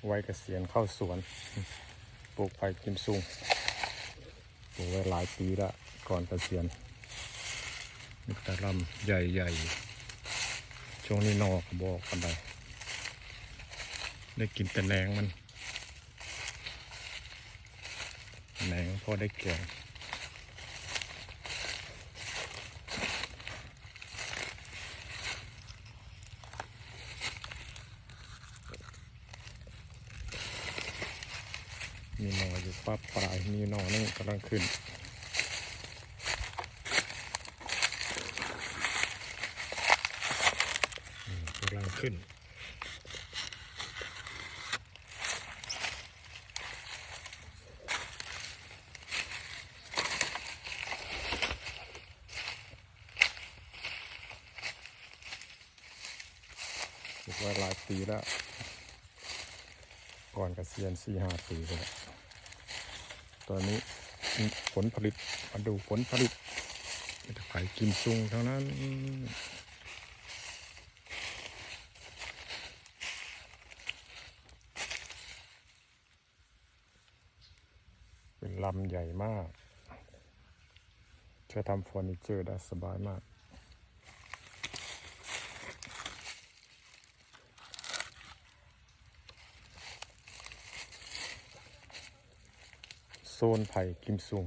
ໄວ້ກະສຽນເຂົ້າສວນ ປູກໄຜ່ກິມຊຸງ ປູກໄວ້ຫຼາຍປີລະ ກ່ອນກະສຽນ ມີແຕ່ລຳໃຫຍ່ໆ ຊ່ວງນີ້ໜໍ່ກະບໍ່ອອກປານໃດ ໄດ້ກິນແຕ່ແໜງມັນ ແໜງພໍໄດ້ແກງ. ມີໜໍ່ຢູ່ປະປາຍ ມີໜໍ່ໜຶ່ງກຳລັງຂຶ້ນ ອືມ ກຳລັງຂຶ້ນ. ປູກໄວ້ຫຼາຍປີແລ້ວ ກ່ອນກະສຽນສີ່ຫ້າປີພຸ້ນແຫຼະ ຕອນນີ້ຜົນຜະລິດ ມາດູຜົນຜະລິດ ມີແຕ່ໄຜ່ກິມຊຸງທັງນັ້ນ ເປັນລຳໃຫຍ່ມາກ ໃຊ້ທຳເຟີນີເຈີໄດ້ສະບາຍມາກ. ໂຊນໄຜ່ກິມຊຸງ